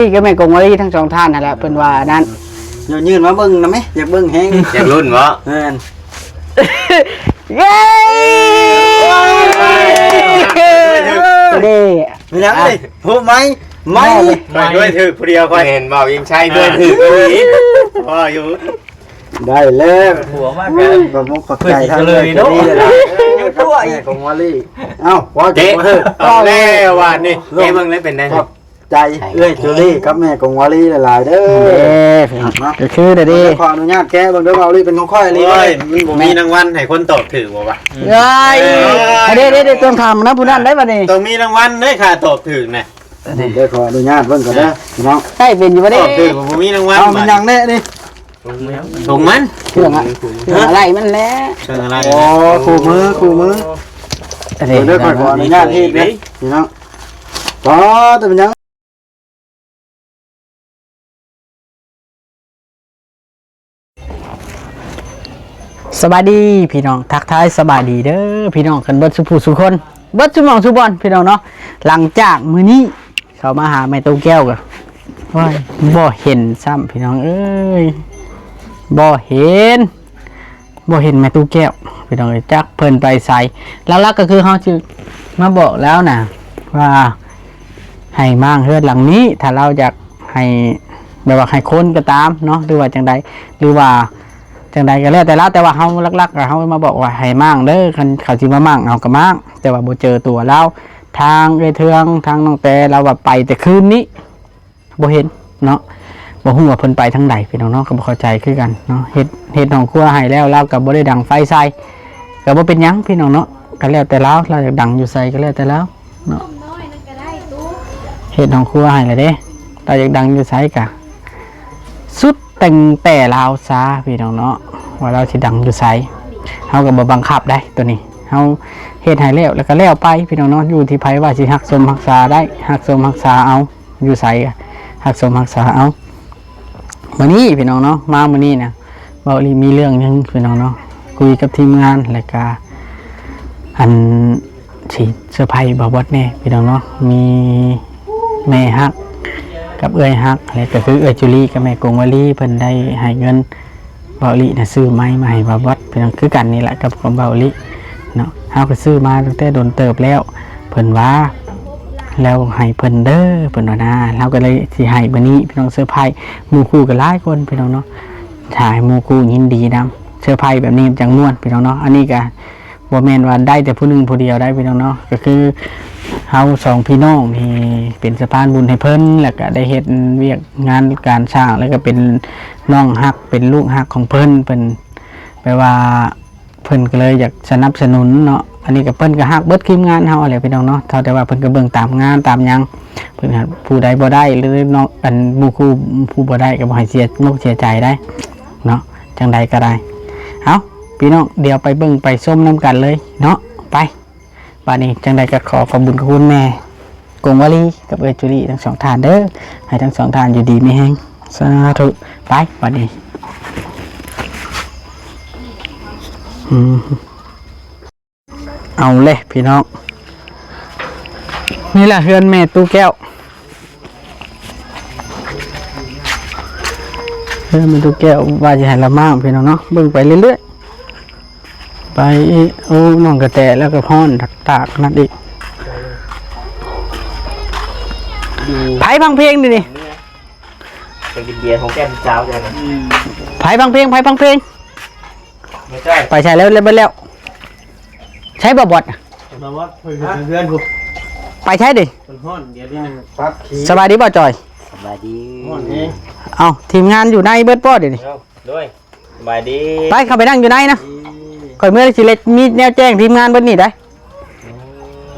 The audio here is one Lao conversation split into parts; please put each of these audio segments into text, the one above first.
ນີ້ກໍແມ່ນກົງວາລີທັງສອງທ່ານຫັ້ນແຫຼະ ເພິ່ນວ່ານັ້ນ. ຍ້ອນຍື່ນມາເບິ່ງນຳແມ ຢາກເບິ່ງແຮງ. ຢາກລຸ້ນບໍ່? ແມ່ນ. ເຢ້! ເດ້ ເປັນຫຍັງນີ້? ໂອ້ ໄມ້ ໄມ້ ຂ້ອຍດ້ວຍຖືກຜູ້ດຽວ ຂ້ອຍເຫັນເວົ້າອີງໄຊດ້ວຍຖືກອີ່ຫຼີ ພໍຢູ່. ໄດ້ແລ້ວ ຜົວມາກະ ຂອບມຸກຂອບໃຈທາງເອື້ອຍເນາະ ແມ່ກົງວາລີ. ເອົ້າ ເກະ ເອົາແລ້ວບາດນີ້ ເກະເບິ່ງແລ້ວເປັນໃດ? ຂອບໃຈເອື້ອຍຈູລີກັບແມ່ກົງວາລີຫຼາຍໆເດີ. ເດ້ ກໍຄືເດ້ ຂໍອະນຸຍາດແກະເບິ່ງເດີ ເວົ້າລີເປັນຂອງຂ້ອຍອີ່ຫຼີ. ໂອ້ຍ ມັນບໍ່ມີລາງວັນໃຫ້ຄົນຕອບຖືກບໍ່ວະ? ເອີຍ ເອີຍ ເດ້ໆໆ ຕ້ອງຖາມນຳຜູ້ນັ້ນໄດ໋ບາດນີ້ ຕ້ອງມີລາງວັນເດ້ ຖ້າຕອບຖືກນະ. ເດີ ຂໍອະນຸຍາດເບິ່ງກ່ອນເດີພີ່ນ້ອງ ໃຊ້ເປັນຢູ່ບໍ່ເດ້? ຕອບຖືກບໍ່ມີລາງວັນ. ເອົາ ມັນຫຍັງແນ່ນີ້? ຖົງມັນ ເຄື່ອງອະ ເຄື່ອງອາໄຫຼ່ມັນແຫຼະ ເຄື່ອງອາໄຫຼ່. ໂອ້ ຄູ່ມື ຄູ່ມື. ເດີ ເດີ ຂໍອະນຸຍາດເຮັດເດີພີ່ນ້ອງ. ອໍ ແຕ່ເປັນຫຍັງ? ສະບາຍດີພີ່ນ້ອງ ທັກທາຍສະບາຍດີເດີພີ່ນ້ອງກັນເບິດສູ່ຜູ້ສູ່ຄົນ ເບິດສູ່ໝ່ອງສູ່ບ່ອນພີ່ນ້ອງເນາະ. ຫຼັງຈາກມື້ນີ້ເຂົ້າມາຫາແມ່ຕູ້ແກ້ວກໍ ໂອ້ຍ ບໍ່ເຫັນຊ້ຳພີ່ນ້ອງເອີຍ ບໍ່ເຫັນ. ບໍ່ເຫັນແມ່ຕູ້ແກ້ວພີ່ນ້ອງເອີຍ ຈັກເພິ່ນໄປໃສ. ຫຼັກໆກໍຄືເຮົາຊິມາບອກລາວນະວ່າໃຫ້ມ້າງເຮືອນຫຼັງນີ້ ຖ້າລາວຢາກໃຫ້ ແບບວ່າໃຫ້ຄົນກໍຕາມເນາະ ຫຼືວ່າຈັ່ງໃດ ຫຼືວ່າຈັ່ງໃດກໍແລ້ວແຕ່ລາວ. ແຕ່ວ່າເຮົາຫຼັກໆກໍເຮົາມາບອກວ່າໃຫ້ມ້າງເດີ ຄັນເຂົາຊິມາມ້າງເຮົາກໍມ້າງ ແຕ່ວ່າບໍ່ເຈີຕົວລາວ. ທາງເອື້ອຍເທືອງ ທາງນ້ອງແຕລາວວ່າໄປແຕ່ຄືນນີ້ ບໍ່ເຫັນເນາະ ບໍ່ຮູ້ວ່າເພິ່ນໄປທາງໃດພີ່ນ້ອງເນາະ ກໍບໍ່ເຂົ້າໃຈຄືກັນເນາະ. ເຮັດ ເຮັດຫ້ອງຄົວໃຫ້ແລ້ວ ລາວກໍບໍ່ໄດ້ດັງໄຟໃສ່ ກໍບໍ່ເປັນຫຍັງພີ່ນ້ອງເນາະ ກໍແລ້ວແຕ່ລາວ ລາວຢາກດັງຢູ່ໃສກໍແລ້ວແຕ່ລາວເນາະ. ເຮັດຫ້ອງຄົວໃຫ້ແລ້ວເດ້ ລາວຢາກດັງຢູ່ໃສກໍສຸດແຕ່ງແຕ່ລາວຊາພີ່ນ້ອງເນາະ ວ່າລາວຊິດັງຢູ່ໃສ ເຮົາກໍບໍ່ບັງຄັບໄດ໋ໂຕນີ້ ເຮົາເຮັດໃຫ້ແລ້ວ ແລ້ວກໍແລ້ວໄປພີ່ນ້ອງເນາະ. ຢູ່ທີ່ໃຜວ່າຊິຮັກຊົມຮັກສາໄດ້ ຮັກຊົມຮັກສາເອົາ ຢູ່ໃສຮັກຊົມຮັກສາເອົາ. ມື້ນີ້ພີ່ນ້ອງເນາະ ມາມື້ນີ້ນະ ເວົ້າອີ່ຫຼີມີເລື່ອງໜຶ່ງພີ່ນ້ອງເນາະ ຄຸຍກັບທີມງານ ແລ້ວກະ ອັນ ຊິເຊີໄພບ່າວບອດແດ່ພີ່ນ້ອງເນາະ. ມີແມ່ຮັກກັບເອື້ອຍຮັກ ແລະ ກໍຄືເອື້ອຍຈູລີກັບແມ່ກົງວາລີ ເພິ່ນໄດ້ໃຫ້ເງິນ ບ່າວອີ່ຫຼີນະຊື້ໄມ້ມາໃຫ້ບ່າວບອດ ພີ່ນ້ອງ ຄືກັນນີ້ແຫຼະກັບຂອງບ່າວອີ່ຫຼີເນາະ. ເຮົາກໍຊື້ມາຕັ້ງແຕ່ດົນເຕີບແລ້ວ ເພິ່ນວ່າ ແລ້ວໃຫ້ເພິ່ນເດີ ເພິ່ນວ່ານະ. ເຮົາກໍເລີຍຊິໃຫ້ມື້ນີ້ພີ່ນ້ອງ ເຊີໄພໝູ່ຄູ່ກໍຫຼາຍຄົນພີ່ນ້ອງເນາະ ຖ້າໃຫ້ໝູ່ຄູ່ຍິນດີນຳ. ເຊີໄພແບບນີ້ມັນຈັ່ງມ່ວນພີ່ນ້ອງເນາະ. ອັນນີ້ກໍ ບໍ່ແມ່ນວ່າໄດ້ແຕ່ຜູ້ໜຶ່ງຜູ້ດຽວໄດ໋ພີ່ນ້ອງເນາະ ກໍຄືເຮົາສອງພີ່ນ້ອງນີ້ເປັນສະພານບຸນໃຫ້ເພິ່ນ ແລ້ວກໍໄດ້ເຮັດວຽກງານການສ້າງ ແລ້ວກໍເປັນນ້ອງຮັກ ເປັນລູກຮັກຂອງເພິ່ນ ເພິ່ນແບບວ່າເພິ່ນກໍເລີຍຢາກສະໜັບສະໜູນເນາະ. ອັນນີ້ກໍເພິ່ນກໍຮັກເບິດທີມງານເຮົາຫັ້ນແຫຼະພີ່ນ້ອງເນາະ ເທົ່າແຕ່ວ່າເພິ່ນກໍເບິ່ງຕາມງານຕາມຫຍັງ ເພິ່ນຫາຜູ້ໃດບໍ່ໄດ້ ຫຼືນ້ອງ ອັນໝູ່ຄູ່ຜູ້ບໍ່ໄດ້ ກໍບໍ່ໃຫ້ເສຍອົກເສຍໃຈໄດ໋ ເນາະ ຈັ່ງໃດກໍໄດ້. ເອົ້າ ພີ່ນ້ອງ ດຽວໄປເບິ່ງໄປຊົມນຳກັນເລີຍເນາະ ໄປ. ບາດນີ້ຈັ່ງໃດກໍຂໍຂອບບຸນຂອບຄຸນແມ່ກົງວາລີກັບເອື້ອຍຈູລີທັງສອງທ່ານເດີ ໃຫ້ທັງສອງທ່ານຢູ່ດີມີແຮງ ສາທຸ. ໄປບາດນີ້ ອືມ ເອົາເລີຍພີ່ນ້ອງ ນີ້ລະເຮືອນແມ່ຕູ້ແກ້ວ ເຮືອນແມ່ຕູ້ແກ້ວ ວ່າຊິໃຫ້ລາວມ້າງພີ່ນ້ອງເນາະ ເບິ່ງໄປເລື້ອຍໆ ໄປອີກ. ໂອ້ ນ້ອງກະແຕແລ້ວກໍຮ້ອນຕາກນັ້ນອີກ ໃຜຟັງເພງນີ້? ໄປກິນເບຍຂອງແກ້ມສາວເຈົ້ານະ ໃຜຟັງເພງ ໃຜຟັງເພງ ໄປໃສແລ້ວ ແລ້ວເບິດແລ້ວ ໃສບໍ່ບອດ ໄປໃສເດ້ ສະບາຍດີບໍ່ຈອຍ? ສະບາຍດີ ເອົ້າ ທີມງານຢູ່ໃນເບິດບໍ່ດຽວນີ້? ໂດຍ ສະບາຍດີ ໄປເຂົ້າໄປນັ່ງຢູ່ໃນນະ ຂ້ອຍເມື່ອຊິເລັດມີແນວແຈ້ງທີມງານເບິດນີ້ໄດ໋.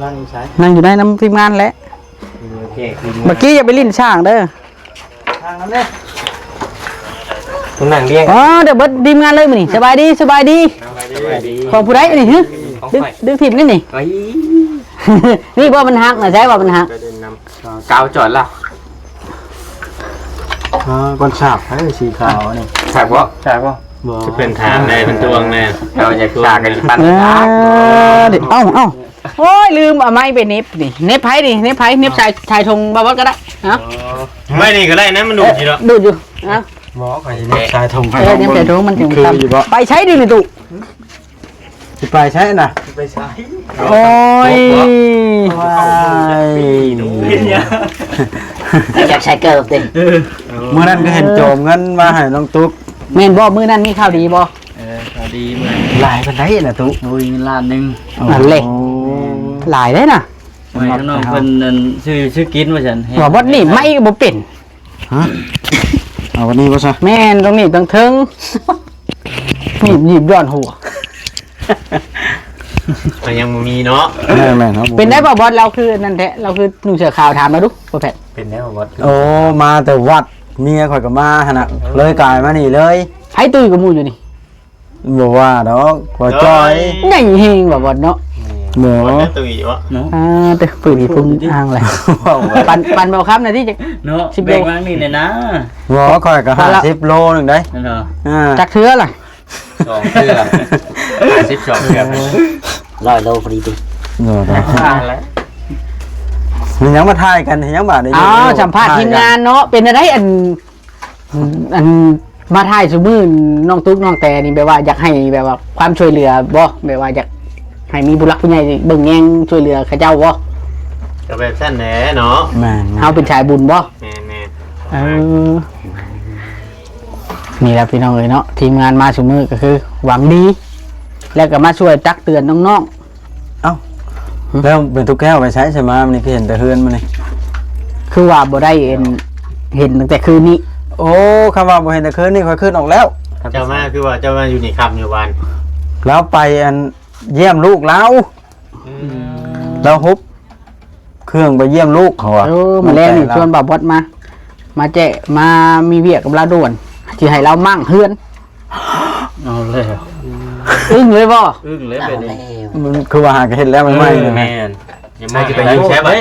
ນັ່ງຢູ່ໃສ? ນັ່ງຢູ່ໃນນຳທີມງານແຫຼະ ໂອເຄ ເມື່ອກີ້ຢ່າໄປຫຼິ້ນຊ້າງເດີ ທາງນັ້ນເດ້ ຜູ້ນັ່ງລຽງ ອໍ ດຽວເບິດທີມງານເລີຍມື້ນີ້ ສະບາຍດີ ສະບາຍດີ ສະບາຍດີ ຂອງຜູ້ໃດນີ້ ຮຶ ດຶງ ດຶງທີມນີ້ນີ້ ນີ້ບໍ່ມັນຫັກນະ ໃຊ່ບໍ່ມັນຫັກ ກາວຈອດລະ ອ່າ ກ່ອນສາບໃຫ້ສີຂາວນີ້ ສາກບໍ່ ສາກບໍ່ ບໍ່ ເພິ່ນຖາມແດ່ ເພິ່ນທວງແດ່ ເຮົາຢາກສາກກັນປັນ ເອີ ເອົາ ເອົາ ໂອ້ຍ ລືມເອົາໄມ້ໄປເໜັບນີ້ ເໜັບໃຜນີ້ ເໜັບໃຜ ເໜັບສາຍ ສາຍຖົງບ່າວບອດກໍໄດ້ ເອົາ ໄມ້ນີ້ກໍໄດ້ນະ ມັນດູດຢູ່ດອກ ເອີ ດູດຢູ່ ເອົາ ບໍ່ ຂ້ອຍຊິເໜັບສາຍຖົງໃຫ້ ເອີ ເໜັບສາຍຖົງມັນຈຶ່ງ ຄືຢູ່ບໍ່ ໄປໃສດີນີ້ຕຸ ຊິໄປໃສນະ ຊິໄປໃສ ໂອ້ຍ ເປັນຫຍັງ ຢາກໃສ່ເກີບຕິ ເອີ ມື້ນັ້ນກໍເຫັນໂຈມເງິນມາໃຫ້ນ້ອງຕຸກ ແມ່ນບໍ່? ມື້ນັ້ນມີຂ່າວດີບໍ່? ເອີ ຂ່າວດີມື້ນັ້ນ ຫຼາຍປານໃດລະຕຸ? ໂອ້ຍ ເງິນລ້ານໜຶ່ງ ນັ້ນແຫຼະ ໂອ້ ຫຼາຍເດ້ນະ ໄວ້ຂ້າງນອກເພິ່ນນັ້ນ ຊື້ ຊື້ກິນວ່າຊັ້ນ ວ່າບັດນີ້ໄມ້ກໍບໍ່ເປັນ ຮະ ເອົາບັດນີ້ບໍ່ຊະ? ແມ່ນ ຕ້ອງໜີບຕັ້ງເທິງ ໜີບ ໜີບຍ້ອນຫົວ ມັນຍັງບໍ່ມີເນາະ ແມ່ນໆ ເຮົາບໍ່ ເປັນໄດ້ບໍ່ບອດ? ລາວຄືນັ້ນແທ້ ລາວຄືນຸ່ງເສື້ອຂາວ ຖາມລາວດູ ບໍ່ແພດ ເປັນແລ້ວບໍ່ບອດ? ໂອ້ ມາແຕ່ວັດ ເມຍຂ້ອຍກໍມາຫັ້ນນະ ເລີຍກາຍມານີ້ເລີຍ ໃຜຕຸ້ຍກັບໝູ່ຢູ່ນີ້? ບໍ່ວ່າດອກ ບໍ່ຈ່ອຍ ໃຫຍ່ແຮງວ່າບອດເນາະ ບໍ່ ບໍ່ ຕຸ້ຍເນາະ ອ່າ ແຕ່ຕຸ້ຍພຸ້ນອ່າງແຫຼະ ປັ່ນ ປັ່ນບໍ່ຄຳນະທີ່ ເນາະ ສິບໂລ ແບ່ງວາງນີ້ແດ່ນະ ບໍ່ ຂ້ອຍກໍຫ້າສິບໂລໜຶ່ງໄດ໋ ນັ້ນເນາະ ອ່າ ຈັກເທື່ອລະ ສອງເທື່ອ ຫ້າສິບສອງເທື່ອ ຮ້ອຍໂລພໍດີຕິ ເນາະ ແລ້ວ ມັນຍັງມາຖ່າຍກັນ ຍັງບາດນີ້ ອ້າວ ສຳພາດທີມງານເນາະ ເປັນຈັ່ງໃດ ອັນ ອັນມາຖ່າຍຊຸມື້ ນ້ອງຕຸກນ້ອງແຕນີ້ ແບບວ່າຢາກໃຫ້ແບບວ່າຄວາມຊ່ວຍເຫຼືອບໍ່? ແບບວ່າຢາກໃຫ້ມີຜູ້ຫຼັກຜູ້ໃຫຍ່ເບິ່ງແຍງຊ່ວຍເຫຼືອເຂົາເຈົ້າບໍ່? ກໍແບບຊັ້ນແຫຼະເນາະ ແມ່ນໆ ເຮົາເປັນສາຍບຸນບໍ່? ແມ່ນໆ ເອີ ນີ້ແຫຼະພີ່ນ້ອງເອີຍເນາະ ທີມງານມາຊຸມື້ກໍຄືຫວັງດີ ແລ້ວກໍມາຊ່ວຍຕັກເຕືອນນ້ອງໆ ເອົ້າ ແລ້ວແມ່ຕູ້ແກ້ວໄປໃສ ໃສມາມື້ນີ້ ຄືເຫັນແຕ່ເຮືອນມື້ນີ້ ຄືວ່າບໍ່ໄດ້ເຫັນ ເຫັນຕັ້ງແຕ່ຄືນນີ້ ໂອ້ ຄຳວ່າບໍ່ເຫັນແຕ່ຄືນນີ້ ຂ້ອຍຄິດອອກແລ້ວ ເຈົ້າມາ ຄືວ່າເຈົ້າມາຢູ່ນີ້ຄ່ຳຢູ່ບ້ານ ລາວໄປອັນ ຢ້ຽມລູກລາວ ອືມ ລາວຮົບເຄື່ອງໄປຢ້ຽມລູກເຂົາວ່າ ເອີ ມື້ແລງນີ້ ນ້ອງແຕລາວ ຊວນບ່າວບອດມາ ມາແຈະ ມາມີວຽກກັບລາວດ່ວນ ຊິໃຫ້ລາວມ້າງເຮືອນ ເອົາແລ້ວ ອຶ້ງເລີຍບໍ່? ອຶ້ງເລີຍແບບນີ້ ມັນຄືວ່າຫາກະເຮັດແລ້ວໃໝ່ໆ ແມ່ນ ຍັງມາຊິໄປຢູ່ໃສບາດ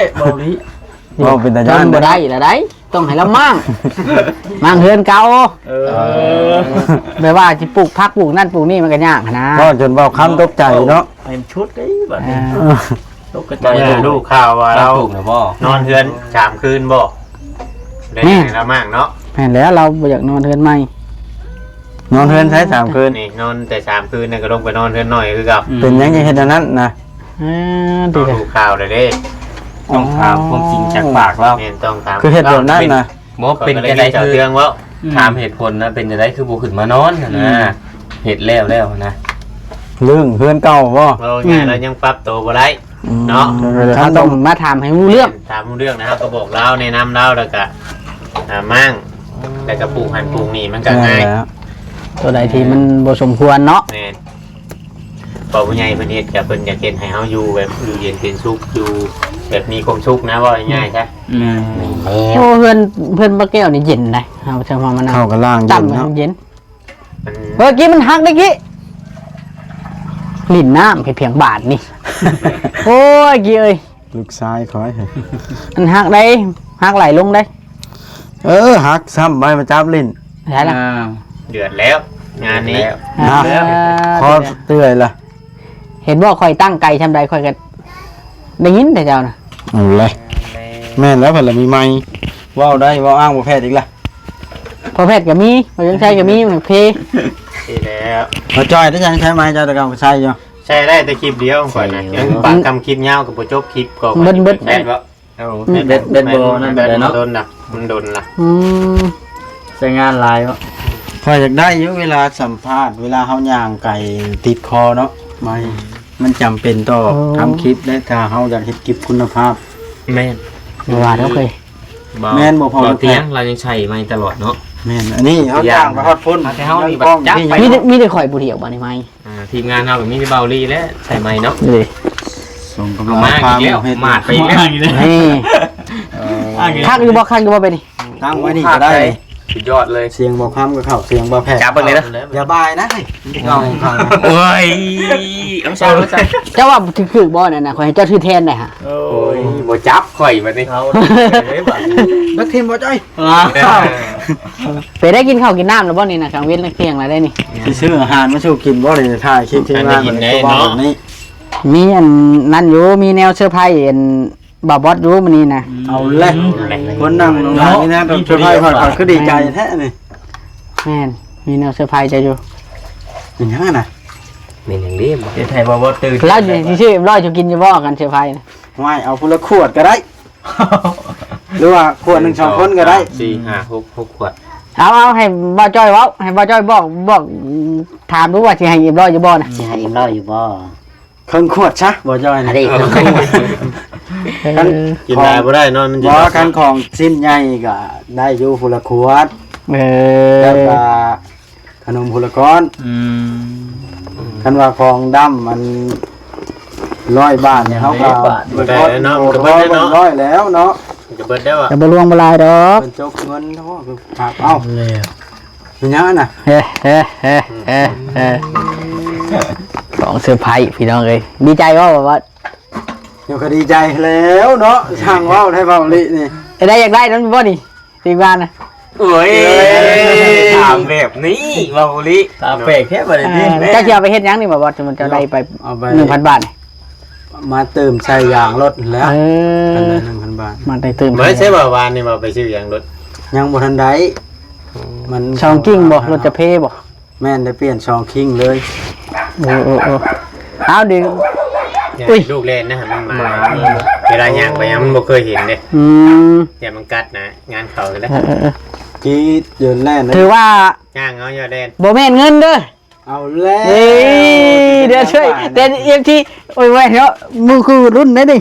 ນີ້ ເວົ້າເປັນຕາຢ້ານ ບໍ່ໄດ້ລະໄດ໋ ຕ້ອງໃຫ້ລາວມ້າງ ມ້າງເຮືອນເກົ່າ ເອີ ແບບວ່າຊິປູກຜັກປູກນັ້ນປູກນີ້ມັນກໍຍາກຫັ້ນນະ ເວົ້າຈົນເວົ້າຄຳຕົກໃຈເນາະ ໃຫ້ມັນຊຸດເດ້ບາດນີ້ ເອີ ຕົກກະໃຈ ເອີ ຮູ້ຂ່າວວ່າລາວນອນເຮືອນສາມຄືນບໍ່? ແມ່ນ ລາວມ້າງເນາະ ແມ່ນແລ້ວ ລາວບໍ່ຢາກນອນເຮືອນໃໝ່ ນອນເຮືອນໃສສາມຄືນ ນີ້ນອນແຕ່ສາມຄືນ ແລ້ວກໍລົງໄປນອນເຮືອນນ້ອຍຄືເກົ່າ ເປັນຫຍັງຈັ່ງເຮັດອັນນັ້ນນະ? ເອີ ເຮົາຮູ້ຂ່າວແລ້ວເດ້ ຕ້ອງຖາມຄວາມຈິງຈາກປາກລາວ ແມ່ນ ຕ້ອງຖາມ ຄືເຮັດແບບນັ້ນນະ ບໍ່ ເປັນຈັ່ງໃດ ຄືເລື່ອງເວົ້າ ອືມ ຖາມເຫດຜົນນະ ເປັນຈັ່ງໃດຄືບໍ່ຂຶ້ນມານອນຫັ້ນນະ ອືມ ເຮັດແລ້ວແລ້ວຫັ້ນນະ ເລື່ອງເຮືອນເກົ່າບໍ່? ເວົ້າງ່າຍ ອືມ ລາວຍັງປັບໂຕບໍ່ໄດ້ ອືມ ເນາະ ເອີ ເຮົາຕ້ອງມາຖາມໃຫ້ຮູ້ເລື່ອງ ຖາມຮູ້ເລື່ອງນະ ເຮົາກໍບອກລາວ ແນະນຳລາວ ແລ້ວກໍ ອ່າ ມ້າງ ແລ້ວກໍປູກຫັ້ນປູກນີ້ ມັນກໍງ່າຍ ແມ່ນແລ້ວ ຕົວໃດທີ່ມັນບໍ່ສົມຄວນເນາະ ແມ່ນ ເພາະຜູ້ໃຫຍ່ເພິ່ນເຮັດ ກໍເພິ່ນຢາກເຮັດໃຫ້ເຮົາຢູ່ແບບຢູ່ເຢັນເປັນສຸກ ຢູ່ແບບມີຄວາມສຸກນະ ເວົ້າງ່າຍໆຊະ ອືມ ແມ່ນແລ້ວ ໂອ້ ເຮືອນ ເຮືອນປ້າແກ້ວນີ້ເຢັນໄດ໋ ເຮົາຈະມາມານັ່ງ ເຂົ້າກັນລ້າງເຢັນເນາະ ເຂົ້າເຢັນ ມັນ ເອີ ກີ້ມັນຫັກເດ້ ກີ້ ຫຼິ້ນນ້ຳໃຫ້ພຽງບາດນີ້ ໂອ້ຍ ກີ້ເອີຍ ລູກຊາຍຂ້ອຍ ມັນຫັກໄດ໋ ຫັກໄຫຼລົງໄດ໋ ເອີ ຫັກຊ້ຳ ໄວ້ມາຈັບຫຼິ້ນ ໃຊ່ລະ ອ້າວ ເດືອດແລ້ວ ງານນີ້ ເດືອດແລ້ວ ອ່າ ຂໍເຕືອຍລະ ເຫັນບໍ່ ຂ້ອຍຕັ້ງໄກຊ່ຳໃດ ຂ້ອຍກໍໄດ້ຍິນແຕ່ເຈົ້ານະ ເອົາເລີຍ ແມ່ນແລ້ວ ເພິ່ນລະມີໄມ ເວົ້າໄດ້ ເວົ້າອ້າງບໍ່ແພດອີກລະ ພໍ່ແພດກໍມີ ພໍ່ຍັງໄຊກໍມີ ໂອເຄ ນີ້ແຫຼະ ພໍຈ່ອຍໄດ້ຍັງໃຊ້ໄມ ເຈົ້າແຕ່ເກົ່າກໍໃຊ້ຢູ່ ໃຊ້ໄດ້ແຕ່ຄລິບດຽວຂ້ອຍນະ ຍັງປາກຄຳຄລິບຍາວກໍບໍ່ຈົບຄລິບກໍ ເບິດໆ ແມ່ນບໍ່? ເອົາ ເບັດ ເບັດບໍ່ນັ້ນໄດ້ເນາະ ມັນດົນນະ ມັນດົນລະ ອືມ ໃຊ້ງານຫຼາຍເນາະ ຂ້ອຍຢາກໄດ້ຢູ່ ເວລາສຳພາດ ເວລາເຮົາຍ່າງໄກຕິດຄໍເນາະ ໄມ ມັນຈຳເປັນຕໍ່ ໂອ້ ທຳຄລິບ ແລະ ຖ້າເຮົາຢາກເຮັດຄລິບຄຸນນະພາບ ແມ່ນ ບໍ່ວ່າດອກເອີຍ ແມ່ນບໍ່ພໍ ບໍ່ຕຽງ ລາວຍັງໃຊ້ໄມຕະຫຼອດເນາະ ແມ່ນ ອັນນີ້ເຮົາຍ່າງໄປຮອດພຸ້ນ ແຕ່ເຮົານີ້ແບບຈັບໄປ ມີແຕ່ ມີແຕ່ຂ້ອຍຜູ້ດຽວບາດນີ້ໄມ ອ່າ ທີມງານເຮົາກໍມີແຕ່ເບົາລີແຫຼະໃສ່ໄມເນາະ ນີ້ ສົ່ງກຳລັງ ເອົາມາອີກແລ້ວ ພາໝູ່ເຮັດ ໝາດໄປອີກແລ້ວ ນີ້ ເອີ ຄັກຢູ່ບໍ່? ຄັກຢູ່ບໍ່? ໄປນີ້ ຕັ້ງໄວ້ນີ້ກໍໄດ້ ໂອ້ ຄັກເດ້ ສຸດຍອດເລີຍ. ສຽງບໍ່ຄຳກໍເຂົ້າ ສຽງບໍ່ແພດ ຈັບເບິ່ງເລີຍນະ. ຢ່າບາຍນະ ເອົາຂ້າງ ໂອ້ຍ ເອົາຊະ ເອົາຊະ. ເຈົ້າວ່າຖືກໆບໍ່ນັ້ນນະ ຂ້ອຍໃຫ້ເຈົ້າຖືແທນໄດ້ຫະ. ໂອ້ຍ ບໍ່ຈັບຂ້ອຍບັດນີ້ ເອົາເລີຍບັດນີ້. ນັກທີມບໍ່ຈ້ອຍ ເອີ ໄປໄດ້ກິນເຂົ້າກິນນ້ຳແລ້ວບໍ່ນີ້ນະ? ກາງເວັນກາງທ່ຽງແລ້ວໄດ໋ນີ້. ຊິຊື້ອາຫານມາສູ່ກິນບໍ່? ໄດ້ຖ່າຍຄລິບທີມງານ ອັນນີ້ກິນໄດ້ເນາະ. ມີອັນນັ້ນຢູ່ ມີແນວເຊີໄພອັນ ບ່າວບອດຢູ່ມື້ນີ້ນະ. ເອົາແຫຼະ ອືມ ຄົນນັ່ງລົງມານີ້ນະ ມີຜູ້ດຽວ ເຊີໄພຂ້ອຍ ຂ້ອຍຄືດີໃຈແທ້ນີ້. ແມ່ນ ມີແນວເຊີໄພເຈົ້າຢູ່. ເປັນຫຍັງນະ? ແມ່ນຫຍັງເດ້? ເຮັດໃຫ້ບ່າວບອດຕື່ນ. ລາວຊິຊື້ເອັມຮ້ອຍສູ່ກິນຢູ່ບໍ່ ຄັນເຊີໄພນະ? ຫ້ວຍ ເອົາຜູ້ລະຂວດກໍໄດ້ ຫຼືວ່າຂວດໜຶ່ງສອງຄົນກໍໄດ້. ໜຶ່ງ ສອງ ສາມ ສີ່ ຫ້າ ຫົກ ຫົກຂວດ. ເອົາ ເອົາ ໃຫ້ບ່າວຈ້ອຍເວົ້າ ໃຫ້ບ່າວຈ້ອຍບອກ ບອກ ຖາມດູວ່າຊິໃຫ້ເອັມຮ້ອຍຢູ່ບໍ່ນະ? ຊິໃຫ້ເອັມຮ້ອຍຢູ່ບໍ່? ເຄິ່ງຂວດຊະ ບໍ່ຈ້ອຍນະ. ອັນນີ້ເຄິ່ງຂວດ. ເອີ ຄັນ ກິນຫຼາຍບໍ່ໄດ້ເນາະ ມັນຊິ ບໍ່ ຄັນຂອງຊິ້ນໃຫຍ່ກໍໄດ້ຢູ່ ຜູ້ລະຂວດ. ເອີ ແລ້ວກໍຂະໜົມຜູ້ລະກ້ອນ. ອືມ ຄັນວ່າຂອງດຳມັນຮ້ອຍບາດນີ້ ເຮົາກໍ ຮ້ອຍບາດ ບໍ່ໄດ້ເນາະ ມັນກໍເບິດແລ້ວເນາະ ຮ້ອຍແລ້ວເນາະ ມັນກໍເບິດແລ້ວອະ. ຈະບໍ່ຫຼວງບໍ່ຫຼາຍດອກ ເພິ່ນຈົກເງິນເຮົາກໍຫັກເອົາ. ແມ່ນຫຍັງນະ? ເອີ ເອີ ເອີ ເອີ ເອີ ຂອງເຊີໄພພີ່ນ້ອງເອີຍ. ດີໃຈບໍ່ ບ່າວບອດ? ເຈົ້າກໍດີໃຈແລ້ວເນາະ ຊ່າງເວົ້າໄດ້ ເວົ້າອີ່ຫຼີນີ້. ໄດ້ ຢາກໄດ້ນຳບໍ່ນີ້ ທີມງານນະ? ໂອ້ຍ ເອີຍ ຖາມແບບນີ້ ເວົ້າອີ່ຫຼີ ຖາມແປກແທ້ບັດນີ້. ເອີ ເຈົ້າຊິເອົາໄປເຮັດຫຍັງນີ້ ບ່າວບອດ? ສົມມຸດເຈົ້າໄດ້ໄປ ເອົາໄປ ໜຶ່ງພັນບາດນີ້ ມາເຕີມໃສ່ຢາງລົດຫັ້ນແຫຼະ. ເອີ ອັນລະໜຶ່ງພັນບາດ ມາໄດ້ຕື່ມ. ບໍ່ໃຊ່ວ່າວານນີ້ວ່າໄປຊື້ຢາງລົດ? ຍັງບໍ່ທັນໄດ້. ອືມ ມັນ ສອງກິ່ງບໍ່? ລົດຈະເພບໍ່? ແມ່ນ ໄດ້ປ່ຽນສອງກິ່ງເລີຍ. ໂອ້ ໂອ້ ໂອ້ ເອົາດິ ອຸ້ຍ ລູກແລ່ນນະ ມັນມາ ເວລາຍ່າງໄປຫຍັງມັນບໍ່ເຄີຍເຫັນເດ້. ອືມ ຢ່າມັນກັດນະ ງານເຂົາແລ້ວ. ເອີ ເອີ ເອີ ຈີດ ເດີນແລ່ນເລີຍ ຖືວ່າຍ່າງເອົາ ຢ່າແລ່ນ ບໍ່ແມ່ນເງິນເດີ. ເອົາແລ້ວ ເອີຍ ດຽວຊ່ວຍ ແຕ່ເອັຟທີ ໂອ້ຍ ໄວ້ເນາະ ມື້ຄືລຸ້ນໄດ້ນີ້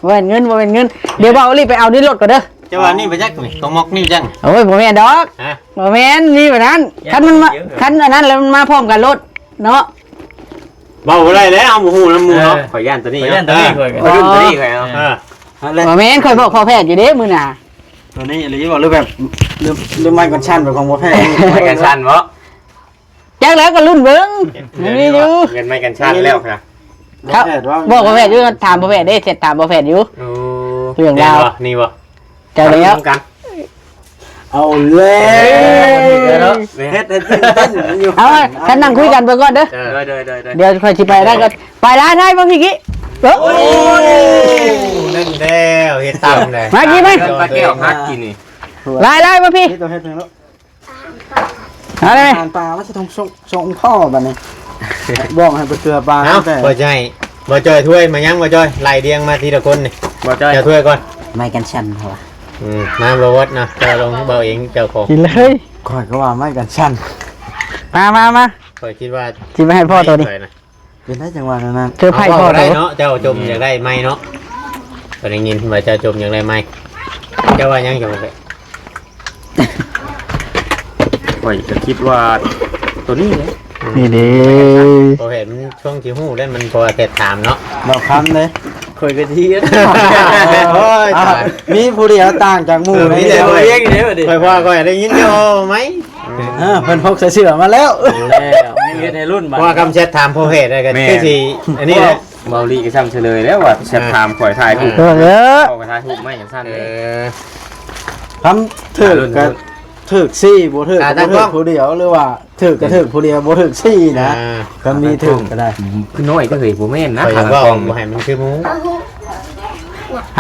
ບໍ່ແມ່ນເງິນ ບໍ່ແມ່ນເງິນ. ດຽວບ່າວອີ່ຫຼີໄປເອົາໃນລົດກ່ອນເດີ. ເຈົ້າວ່ານີ້ໄປຈັກນີ້ ຂອງມັອກນີ້ຈັກ? ໂອ້ຍ ບໍ່ແມ່ນດອກ ຮະ ບໍ່ແມ່ນ ມີປານນັ້ນ. ຄັນມັນມາ ຄັນອັນນັ້ນແລ້ວມັນມາພ້ອມກັນໂລດເນາະ. ເວົ້າບໍ່ໄດ້ແລ້ວ ເຮົາບໍ່ຮູ້ນຳໝູ່ເນາະ. ເອີ ຂ້ອຍຢ້ານຕົວນີ້ ຂ້ອຍຢ້ານຕົວນີ້ ຂ້ອຍ ຂ້ອຍລຸ້ນຕົວນີ້ ຂ້ອຍເອົາ. ເອີ ນັ້ນແຫຼະ ບໍ່ແມ່ນ ຂ້ອຍບອກພໍ່ແພດຢູ່ເດ້ມື້ໜ້າ. ຕົວນີ້ອີ່ຫຼີບໍ່ ຫຼືແບບ ຫຼື ຫຼືໄມ້ກັນຊັ້ນ ເປັນຂອງພໍ່ແພດ? ໄມ້ກັນຊັ້ນບໍ່? ຈັກແລ້ວກໍລຸ້ນເບິ່ງ ມັນມີຢູ່ ເປັນໄມ້ກັນຊັ້ນແລ້ວນະ. ບອກພໍ່ແພດຢູ່ ຖາມພໍ່ແພດເດ້ ແຊດຖາມພໍ່ແພດຢູ່. ໂອ້ ເລື່ອງລາວ ນີ້ບໍ່ ນີ້ບໍ່ ຈັກແລ້ວ. ເອົາແລ້ວ ເອີ ເຮັດໃຫ້ຕື່ນເຕັ້ນຢູ່. ເອົາ ຄັນນັ່ງຄຸຍກັນເບິ່ງກ່ອນເດີ. ເອີ ໂດຍ ໂດຍ ໂດຍ ໂດຍ ດຽວຂ້ອຍຊິໄປໄດ້ກໍໄປລະ ໄດ້ບໍ່ພີ່ກີ້? ໂອ້ຍ ນັ້ນແລ້ວ ເຮັດຕາມແລ້ວ ມາກີ້ມາ ປາແກ້ວຮັກກິນນີ້ ລາຍໆ ມາພີ່. ເອົາເລີຍ ອາຫານປາ ມັນຊິຕ້ອງສົ່ງ ສົ່ງພໍ່ບັດນີ້ ບອກໃຫ້ໄປເກືອປາ. ເອົ້າ ແຕ່ ບໍ່ໃຊ່ ບໍ່ຈ່ອຍ ຖ້ວຍມາຍັງ ບໍ່ຈ່ອຍ ໄລ່ລຽງມາທີລະຄົນນີ້. ບໍ່ຈ່ອຍ ເຈົ້າຖ້ວຍກ່ອນ ໄມ້ກັນສັ່ນເຂົາວ່າ. ອືມ ມາ ບໍ່ວັດນະ ເຈົ້າລອງເວົ້າເອງ ເຈົ້າຂອງ ກິນເລີຍ. ຂ້ອຍກໍວ່າໄມ້ກັນສັ່ນ. ມາ ມາ ມາ ຂ້ອຍຄິດວ່າ ຊິໄປໃຫ້ພໍ່ໂຕນີ້. ເປັນໄດ້ຈັ່ງວ່ານັ້ນນະ ເຊີໄພພໍ່ໂຕເນາະ. ເຈົ້າຈົ່ມຢາກໄດ້ໄມ້ເນາະ ກໍໄດ້ຍິນວ່າເຈົ້າຈົ່ມຢາກໄດ້ໄມ້. ເຈົ້າວ່າຫຍັງ? ເຈົ້າວ່າ ຂ້ອຍກໍຄິດວ່າໂຕນີ້ແຫຼະ. ນີ້ເດ້ ພໍເຫັນຊ່ວງຊິຮູ້ແລ້ວ ມັນພໍແຕ່ຖາມເນາະ ເວົ້າຄຳເດ້. ຂ້ອຍກໍຊິ ໂອ້ຍ ມີຜູ້ດຽວຕ່າງຈາກໝູ່. ເອີ ມີແຕ່ ມີແຕ່ ຂ້ອຍ ຂ້ອຍ ຂ້ອຍໄດ້ຍິນຢູ່ໄມ້. ເອີ ເພິ່ນພົກໃສ່ເສື້ອມາແລ້ວ ແລ້ວ ຍັງເຮັດໃຫ້ລຸ້ນບາດ. ເພາະວ່າຄຳແຊດຖາມພໍ່ແພດໄດ້ກໍ ແມ່ນ ຄືຊິອັນນີ້ແຫຼະ. ເວົ້າລີກໍຊ້ຳເສະເລີຍແລ້ວວ່າແຊດຖາມຂ້ອຍຖ່າຍຮູບ. ເອີ ເອີ ເຂົາກໍຖ່າຍຮູບມາຈັ່ງຊັ້ນເດ້. ເອີ ຄຳຖືກກໍຖືກສີ່ ບໍ່ຖືກກໍບໍ່ຖືກຜູ້ດຽວ ຫຼືວ່າຖືກກໍຖືກຜູ້ດຽວ ບໍ່ຖືກສີ່ນະ. ກໍມີຖືກກໍໄດ້ ຄືນ້ອຍເດີ. ເຮີ້ຍ ບໍ່ແມ່ນນະ ຂ້ອຍຢາກເວົ້າ ຂາຕັ້ງກ້ອງ ບໍ່ໃຫ້ມັນຄືໝູ່.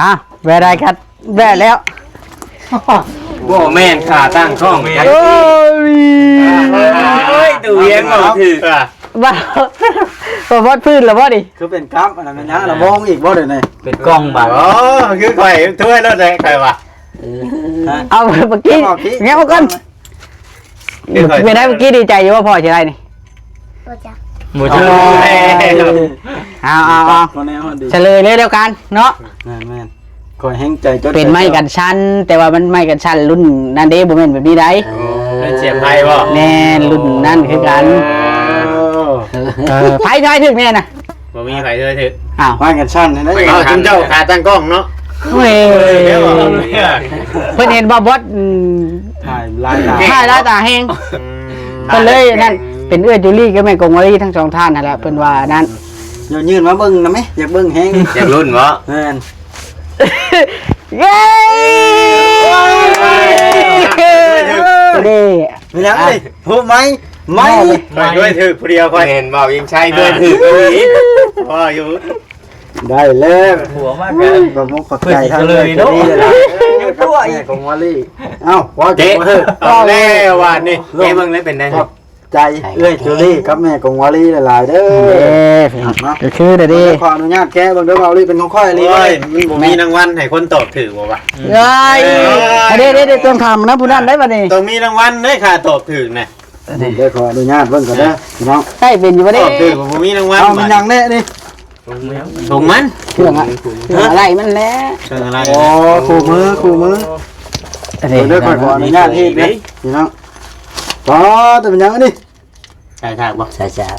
ຮະ ແວ່ໄດ້ຄັດ ແວ່ແລ້ວ ບໍ່ແມ່ນຂາຕັ້ງກ້ອງ. ໂອ້ຍ ໂອ້ຍ ຕູ້ວຽນເວົ້າຖືກ ເວົ້າ ບໍ່ຮອດພື້ນແລ້ວບໍ່ນີ້? ຄືເປັນກັບອັນນັ້ນແມ່ນຫຍັງລະ ໂມງອີກບໍ່ດຽວນີ້? ເປັນກ້ອງບາດ. ອໍ ຄືຂ້ອຍຖ້ວຍໂລດເດ້ ຂ້ອຍວ່າ. ເອົາ ເມື່ອກີ້ ເອົາເມື່ອກີ້ ແງະອອກກ່ອນ. ເປັນໄດ ເມື່ອກີ້ດີໃຈຢູ່ບໍ່ ພໍ່ຊິໄດ້ນີ້? ບໍ່ຈັກ ບໍ່ຈັກ. ເອົາ ເອົາ ເອົາ ສະເຫຼີຍເລີຍແລ້ວກັນເນາະ. ແມ່ນໆ ຂ້ອຍແຮງໃຈຈົດ ເປັນໄມ້ກັນສັ່ນ ແຕ່ວ່າມັນໄມ້ກັນສັ່ນລຸ້ນນັ້ນເດ້ ບໍ່ແມ່ນແບບນີ້ໃດ. ໂອ້ ເປັນສຽບໄພບໍ່? ແມ່ນ ລຸ້ນນັ້ນຄືກັນ. ເອີ ເອີ ໃຜທາຍຖືກແນ່ນະ? ບໍ່ມີໃຜເຄີຍຖືກ. ອ້າວ ໄມ້ກັນສັ່ນຫັ້ນນະ. ເອົາ ຈຸມເຈົ້າຂາຕັ້ງກ້ອງເນາະ. ໂອ້ຍ ເພິ່ນເຫັນບ່າວບອດ ອືມ ຖ່າຍລາຍຕາ ຖ່າຍລາຍຕາແຮງ ອືມ ເພິ່ນເລີຍນັ້ນ ເປັນເອື້ອຍຈູລີກັບແມ່ກົງວາລີທັງສອງທ່ານຫັ້ນແຫຼະ ເພິ່ນວ່ານັ້ນ ເຈົ້າຍື່ນມາເບິ່ງນຳແມ ຢາກເບິ່ງແຮງ ຢາກລຸ້ນບໍ່? ແມ່ນ ເຢ້ ເດ້ ເປັນຫຍັງນີ້? ໂອ້ ໄມ້ ໄມ້ ຂ້ອຍດ້ວຍຖືກຜູ້ດຽວ ຂ້ອຍເຫັນເວົ້າອີງໃຊ້ດ້ວຍຖືກອີ່ຫຼີ ພໍຢູ່ ໄດ້ແລ້ວ ຫົວມາກ ຂອບມຸກຂອບໃຈທາງເອື້ອຍຈູລີຫຼາຍໆ ແມ່ກົງວາລີ ເອົ້າ ເວົ້າເຈັບ ເອົາແລ້ວບາດນີ້ ເບິ່ງແລ້ວເປັນໄດ? ຂອບໃຈເອື້ອຍຈູລີກັບແມ່ກົງວາລີຫຼາຍໆເດີ ເດ້ ເນາະ ກໍຄືເດ້ ຂໍອະນຸຍາດແກະເບິ່ງເດີ ເວົ້າອີ່ຫຼີເປັນຂອງຂ້ອຍອີ່ຫຼີ ໂອ້ຍ ມັນບໍ່ມີລາງວັນໃຫ້ຄົນຕອບຖືກບໍ່ວະ? ເອີຍ ເອີຍ ເດ້ໆໆ ຕ້ອງຖາມນຳຜູ້ນັ້ນໄດ໋ບາດນີ້ ຕ້ອງມີລາງວັນເດ້ ຖ້າຕອບຖືກນະ ເດີ ຂໍອະນຸຍາດເບິ່ງກ່ອນເດີ ພີ່ນ້ອງ ໃຊ້ເປັນຢູ່ບໍ່ເດ້? ຕອບຖືກບໍ່ມີລາງວັນ ເອົາ ມັນຫຍັງແນ່ນີ້? ຖົງມັນ ເຄື່ອງອະ ເຄື່ອງອະໄລມັນແຫຼະ ເຄື່ອງອະໄລ ໂອ້ ຄູ່ມື ຄູ່ມື ເດີ ຂ້ອຍຂໍອະນຸຍາດເຮັດເດີ ພີ່ນ້ອງ ອໍ ແຕ່ເປັນຫຍັງອັນນີ້? ໃສ່ສາກບໍ່? ໃສ່ສາກ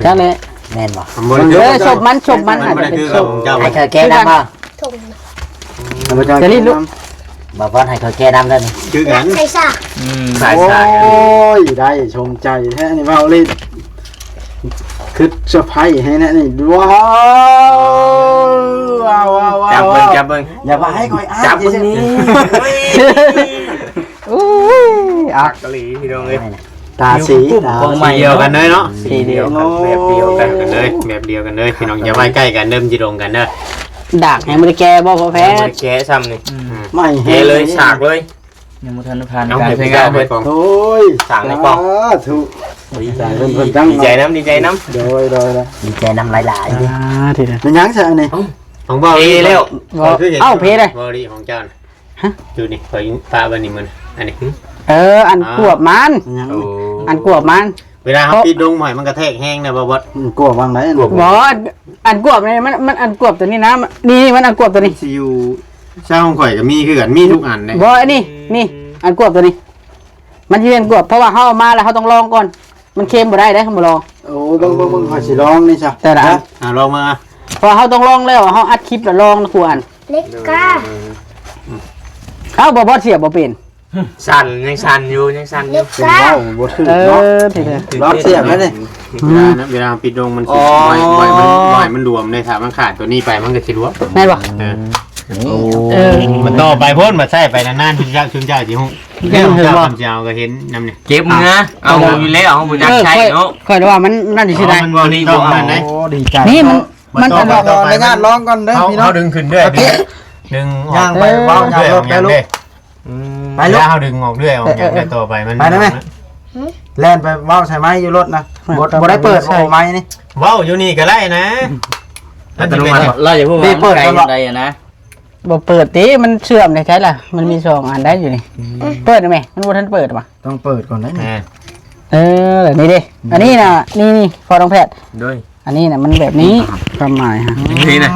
ຈັກແຫຼະ ແມ່ນບໍ່? ເອີ ສົບມັນ ສົບມັນ ມັນບໍ່ໄດ້ຄືຂອງເຈົ້າ ໃຫ້ຂ້ອຍແກະນຳບໍ່? ຈະຫຼິ້ນລູກ ບໍ່ບອດໃຫ້ຂ້ອຍແກະນຳເດີ ຄືກັນ ໃສ່ສາກ ອືມ ໃສ່ສາກ ໂອ້ຍ ໄດ້ຊົມໃຈແທ້ນີ້ ເວົ້າເລີຍ ຄືເຊີໄພຣສ໌ໃຫ້ແນ່ນີ້ ວ້າວ ວ້າວ ວ້າວ ວ້າວ ຈັບເບິ່ງ ຈັບເບິ່ງ ຢ່າວ່າໃຫ້ຂ້ອຍອ່ານ ຈັບເບິ່ງນີ້ ໂອ້ຍ ອັກອີ່ຫຼີພີ່ນ້ອງເອີຍ ຕາສີ ຕາສີດຽວກັນເລີຍເນາະ ສີດຽວກັນ ແບບດຽວກັນເລີຍ ແບບດຽວກັນເລີຍ ພີ່ນ້ອງ ຢ່າໄວ້ໃກ້ກັນເດີ ມັນຊິລົງກັນເດີ ດາກຍັງບໍ່ໄດ້ແກະບໍ່ ພໍ່ແພດ ຍັງບໍ່ໄດ້ແກະຊ້ຳນີ້ ອືມ ໄມ້ແຫ້ງ ແກະເລີຍ ສາກເລີຍ ຍັງບໍ່ທັນໄດ້ຜ່ານການໃຊ້ງານເພິ່ນ ໂອ້ຍ ສ້າງໃນກ້ອງ ສາທຸ ດີໃຈເພິ່ນ ເພິ່ນຈັງ ດີໃຈນຳ ດີໃຈນຳ ໂດຍ ໂດຍ ໂດຍ ດີໃຈນຳຫຼາຍໆເດີ ອ່າ ທີເດີ ແມ່ນຫຍັງຊະອັນນີ້? ຂອງເວົ້າເອແລ້ວ ເອົ້າ ເພເດ້ ເວົ້າດີຂອງເຈົ້ານະ ຮະ ຢູ່ນີ້ ຂ້ອຍປະໄວ້ນີ້ມື້ນະ ອັນນີ້ ເອີ ອັນກວບມັນ ຫຍັງ ໂອ້ ອັນກວບມັນ ເວລາເຮົາປິດລົງໝອຍ ມັນກະແທກແຮງນະ ບໍ່ບອດ ມັນກວບວາງໃດ ອັນກວບ ບໍ່ ອັນກວບນີ້ ມັນ ມັນອັນກວບຕົວນີ້ນະ ນີ້ ມັນອັນກວບຕົວນີ້ ຊິຢູ່ ຊ່າງຂອງຂ້ອຍກໍມີຄືກັນ ມີທຸກອັນເດ້ ບໍ່ ອັນນີ້ ນີ້ ອັນກວບຕົວນີ້ ມັນຊິແມ່ນກວບ ເພາະວ່າເຮົາເອົາມາແລ້ວ ເຮົາຕ້ອງລອງກ່ອນ ມັນເຄັມບໍ່ໄດ້ເດ້ ຄັນບໍ່ລອງ ໂອ້ ເບິ່ງ ເບິ່ງ ເບິ່ງ ຂ້ອຍຊິລອງນີ້ຊະ ແຕ່ລະອັນ ອ່າ ລອງມາ ເພາະວ່າເຮົາຕ້ອງລອງແລ້ວ ເຮົາອັດຄລິບແລ້ວລອງນະ ຄູອັນ ເລັກກາ ເອົ້າ ບໍ່ ບໍ່ ສຽບບໍ່ເປັນ ສັ່ນ ຍັງສັ່ນຢູ່ ຍັງສັ່ນຢູ່ ເລັກກາ ເວົ້າບໍ່ຖືກເນາະ ເອີ ເປັນໄດ ລອງສຽບໄດ້ນີ້ ອືມ ເວລານະ ເວລາເຮົາປິດລົງມັນຊິ ອໍ ບໍ່ໃຫ້ ບໍ່ໃຫ້ມັນ ບໍ່ໃຫ້ມັນລວມເດ້ ຖ້າມັນຂາດຕົວນີ້ໄປ ມັນກໍຊິລວມ ແມ່ນບໍ່? ເອີ ໂອ້ ເອີ ມັນຕໍ່ໄປພຸ້ນ ມາໃຊ້ໄປນານໆ ຊຸມເຈົ້າ ຊຸມເຈົ້າຊິຮູ້ ແມ່ນ ເຈົ້າ ເຈົ້າ ເຈົ້າກໍເຫັນນຳນີ້ ເກັບເມືອ ເອົາຢູ່ແລ້ວ ເຮົາບໍ່ຢາກໃຊ້ເນາະ ເອີ ຂ້ອຍ ຂ້ອຍວ່າມັນນັ້ນຊິໄດ້ ອໍ ມັນບໍ່ ນີ້ບໍ່ເອົາ ໂອ້ ດີໃຈ ນີ້ມັນ ມັນ ມັນ ຂໍອະນຸຍາດລອງກ່ອນເດີ ພີ່ນ້ອງ ເຮົາດຶງຂຶ້ນເລື້ອຍ ດຶງ ຍ່າງໄປເວົ້າ ຍ່າງລົດໄປລູກ ອືມ ໄປລູກ ເຮົາດຶງອອກເລື້ອຍ ອອກຫຍັງໄດ້ຕໍ່ໄປ ມັນ ໄປໄດ້ໄໝ? ຫືມ ແລ່ນໄປເວົ້າໃສ່ໄມຢູ່ລົດນະ ບໍ່ ບໍ່ໄດ້ເປີດບໍ່ໄມນີ້ ເວົ້າຢູ່ນີ້ກໍໄດ້ນະ ອັດຕະໂນມັດ ລາວຢ່າເພິ່ງວ່າມັນໄກປານໃດນະ ບໍ່ເປີດຕິ ມັນເຊື່ອມໄດ້ໃສລະ ມັນມີສອງອັນໄດ້ຢູ່ນີ້ ອືມ ເປີດໄດ້ໄໝ? ມັນບໍ່ທັນເປີດຫວາ? ຕ້ອງເປີດກ່ອນໄດ໋ນີ້ ເອີ ນີ້ເດ້ ອືມ ອັນນີ້ນະ ນີ້ໆ ພໍ່ນ້ອງແພດ ໂດຍ ອັນນີ້ນະ ມັນແບບນີ້ ຄວາມໝາຍຮະ ນີ້ນະ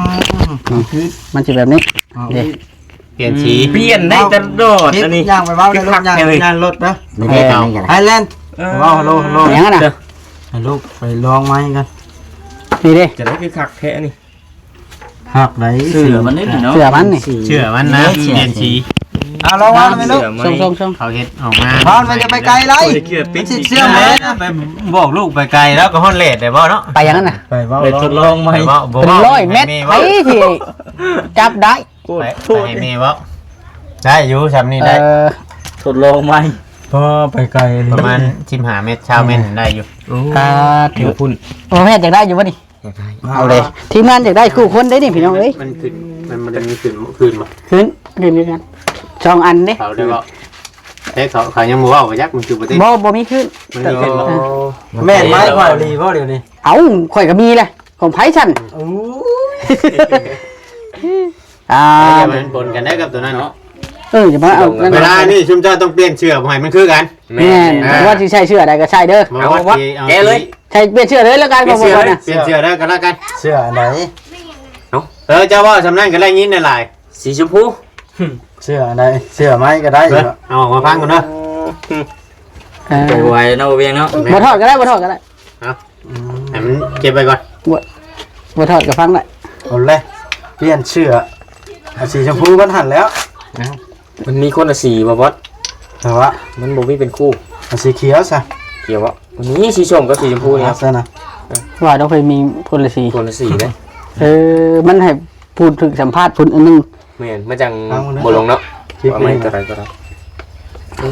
ອືມ ມັນຊິແບບນີ້ ເອົາ ເດ້ ປ່ຽນສີ ປ່ຽນໄດ້ຕະຫຼອດ ອັນນີ້ ຍ່າງໄປເວົ້າໃນລົດ ຍ່າງ ຍ່າງລົດເດີ ໄຮແລນ ເອີ ເວົ້າ ຮັລໂຫຼ ຮັລໂຫຼ ຫຍັງນະ ໃຫ້ລູກໄປລອງໄມ້ກັນ ນີ້ເດ້ ຈະໄດ້ຄືຄັກແທ້ອັນນີ້ ຄັກໄດ໋ ເສື້ອມັນນີ້ເນາະ ເສື້ອມັນນີ້ ເສື້ອມັນນະ ປ່ຽນສີ ອ່າ ລອງເວົ້າແມ່ລູກ ສົ່ງໆໆ ເຂົາເຮັດອອກມາ ເວົ້າມັນຈະໄປໄກໄດ໋ ມັນຊິເຊື່ອມໄດ້ນະ ໄປບອກລູກໄປໄກ ແລ້ວກໍຮອດແລດໄດ້ບໍ່ເນາະ ໄປຫຍັງນັ້ນນະ ໄປເວົ້າ ໄປທົດລອງໃໝ່ ເປັນຮ້ອຍແມັດ ໃຜທີ່ຈັບໄດ້ ໂອ້ ໄປໃຫ້ແມ່ເວົ້າ ໄດ້ຢູ່ ຊ່ຳນີ້ໄດ້ ເອີ ທົດລອງໃໝ່ ພໍໄປໄກ ປະມານສິບຫ້າແມັດ ຊາວແມັດໄດ້ຢູ່ ໂອ້ ອ່າ ຖືກພຸ້ນ ໂອ້ ແພດຢາກໄດ້ຢູ່ບໍ່ນີ້? ຢາກໄດ້ ເອົາເລີຍ ທີມງານຢາກໄດ້ຄູ່ຄົນເດ້ນີ້ພີ່ນ້ອງເອີຍ ມັນຂຶ້ນ ມັນບໍ່ໄດ້ມີຂຶ້ນ ຂຶ້ນບໍ່? ຂຶ້ນ ຂຶ້ນຄືກັນ ສອງອັນເດ້ ເຂົາໄດ້ເວົ້າ ເອີ ເຂົາ ເຂົາຍັງບໍ່ເວົ້າ ບໍ່ຈັກ ມັນຄືບໍ່ຕິດ ບໍ່ ບໍ່ມີຂຶ້ນ ມັນມີຂຶ້ນບໍ່? ເອີ ແມ່ນໄມ້ຂ້ອຍອີ່ຫຼີບໍ່ດຽວນີ້? ເອົ້າ ຂ້ອຍກໍມີແຫຼະ ຂອງໃຜຊັ້ນ? ໂອ້ຍ ອ່າ ຢ່າໃຫ້ມັນປົນກັນໄດ້ກັບຕົວນັ້ນເນາະ ເອີ ຢ່າມາເອົາ ເວລານີ້ຊຸມເຈົ້າຕ້ອງປ່ຽນເສື້ອບໍ່ໃຫ້ມັນຄືກັນ ແມ່ນ ອ່າ ວ່າຊິໃສ່ເສື້ອໃດກໍໃສ່ເດີ ເອົາ ເອົາ ແກະເລີຍ ໃສ່ ປ່ຽນເສື້ອເລີຍແລ້ວກັນ ປ່ຽນເສື້ອ ປ່ຽນເສື້ອເລີຍກໍແລ້ວກັນ ເສື້ອອັນໃດ? ເອີ ເຈົ້າເວົ້າຊ່ຳນັ້ນກໍໄດ້ຍິນຫຼາຍ ສີຊົມພູ ເສື້ອອັນໃດ? ເສື້ອໄມ້ກໍໄດ້ ເອົາອອກມາຟັງກ່ອນເດີ ເອີ ໄປໄວເນາະ ບໍ່ວຽງເນາະ ບໍ່ຖອດກໍໄດ້ ບໍ່ຖອດກໍໄດ້ ເອົາ ອືມ ໃຫ້ມັນເກັບໄວ້ກ່ອນ ບໍ່ ບໍ່ຖອດກໍຟັງໄດ້ ເອົາເລີຍ ປ່ຽນເສື້ອ ເອົາສີຊຳພູມັນຫັ້ນແລ້ວ. ເອົ້າ ມັນມີຄົນລະສີບໍ່ບອດ? ແຕ່ວ່າມັນບໍ່ມີເປັນຄູ່. ເອົາສີຂຽວຊະ. ຂຽວບໍ່? ມັນມີສີສົ້ມກັບສີຊຳພູນີ້. ເອົາຊັ້ນນະ. ວ່າຕ້ອງເຄີຍມີຄົນລະສີ. ຄົນລະສີເດ້. ເອີ ມັນໃຫ້ຜູ້ຖືກສຳພາດຜູ້ໜຶ່ງ. ແມ່ນ ມັນຈັ່ງ ເອົາ ບໍ່ລົງເນາະ. ຄລິບນີ້ ເອົາໃໝ່ ເທົ່າໃດກໍໄດ້. ເອີ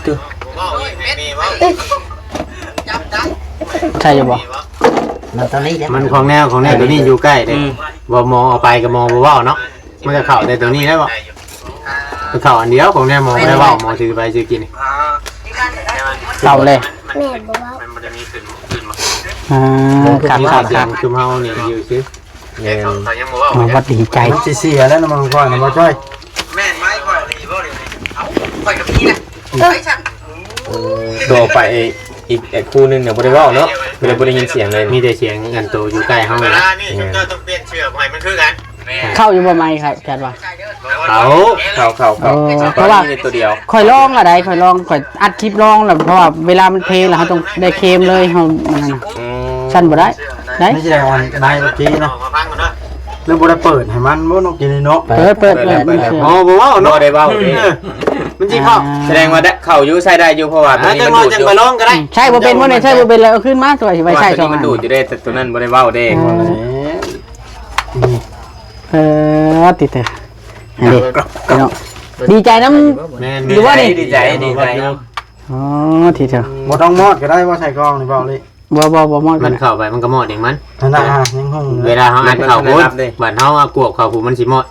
ຕຶh ໃຊ່ຢູ່ບໍ່? ມັນຕົວນີ້ເດ້ ມັນຂອງແນວ ຂອງແນວຕົວນີ້ຢູ່ໃກ້ເດ້. ອືມ ບໍ່ ໝໍເອົາໄປກໍໝໍບໍ່ເວົ້າເນາະ. ມັນກໍເຂົ້າແຕ່ຕົວນີ້ແລ້ວບໍ່? ມັນເຂົ້າອັນດຽວ ຂອງແນວໝໍບໍ່ໄດ້ເວົ້າ ໝໍຖືໄປຊື້ກິນ. ເຂົ້າແລ້ວ ແມ່ບໍ່ເວົ້າ. ອ່າ ຄັກໆ ຄືເຮົານີ້ຢູ່ຊື່. ແມ່ນ ເຂົາຍັງບໍ່ເວົ້າ ເອົາ ວ່າດີໃຈ ມັນຊິເສຍແລ້ວນະ ມັນຄ່ອຍນະ ບໍ່ຈ້ອຍ. ແມ່ນໄມ້ຂ້ອຍນີ້ບໍ່ ດຽວນີ້ ເອົ້າ ຂ້ອຍກໍມີນະ. ເອີ ຕໍ່ໄປອີກ ອີກຄູ່ໜຶ່ງນະ ບໍ່ໄດ້ເວົ້າເນາະ ບໍ່ໄດ້ ບໍ່ໄດ້ຍິນສຽງເລີຍ ມີແຕ່ສຽງອັນໂຕຢູ່ໃກ້ເຮົານີ້ລະ. ແມ່ນ ເຈົ້າຕ້ອງປ່ຽນເສື້ອໃຫ້ມັນຄືກັນ. ເຂົ້າຢູ່ບໍ່ໄມ ຄາດວ່າ? ເຂົ້າ ເຂົ້າ ເຂົ້າ ເຂົ້າ. ເອີ ເພາະວ່າ ເພາະວ່າມີແຕ່ຕົວດຽວ ຂ້ອຍລອງລະໄດ໋ ຂ້ອຍລອງ ຂ້ອຍອັດຄລິບລອງລະ ເພາະວ່າເວລາມັນເພລະ ເຮົາຕ້ອງໄດ້ເຄມເລີຍ ເຮົາ ອືມ ຊັ້ນບໍ່ໄດ້ ໄດ້ ນີ້ຊິໄດ້ອັນນາຍເມື່ອກີ້ນະ ຫຼືບໍ່ໄດ້ເປີດໃຫ້ມັນບໍ່ ນົກກິນນີ້ເນາະ? ເປີດ ເປີດ ເປີດ ເປີດ. ອໍ ບໍ່ເວົ້າເນາະ ບໍ່ໄດ້ເວົ້າເດ້. ເອີ ມັນຊິເຂົ້າ ອ່າ ສະແດງວ່າເຂົ້າຢູ່ ໃຊ້ໄດ້ຢູ່ ເພາະວ່າຕົວນີ້ມັນດູດຢູ່. ອືມ ໃຊ້ບໍ່ເປັນບໍ່ນີ້ ໃຊ້ບໍ່ເປັນແລ້ວເອົາຄືນມາ ຕົວຊິໄວ້ໃຊ້ຊ່ອງນັ້ນ. ມັນດູດຢູ່ເດ້ ຕົວນັ້ນບໍ່ໄດ້ເວົ້າເດ້. ເອີ ເອີ ຕິດແທ້ ອັນນີ້ ພີ່ນ້ອງ ດີໃຈນຳ. ແມ່ນ ຢູ່ບໍ່ນີ້? ດີໃຈ ດີໃຈນຳ. ອໍ ທີ່ເຈົ້າ ບໍ່ຕ້ອງມອດກໍໄດ້ ບໍ່ໃສ່ກ່ອງນີ້ ເວົ້າເລີຍ. ບໍ່ ບໍ່ ບໍ່ມອດ ມັນເຂົ້າໄປມັນກໍມອດເອງມັນ. ຫັ້ນນະ ຍັງຫົງ ເວລາເຮົາອັດເຂົ້າພຸ້ນ ບັດເຮົາເອົາກວບເຂົ້າພຸ້ນ ມັນຊິມອດ.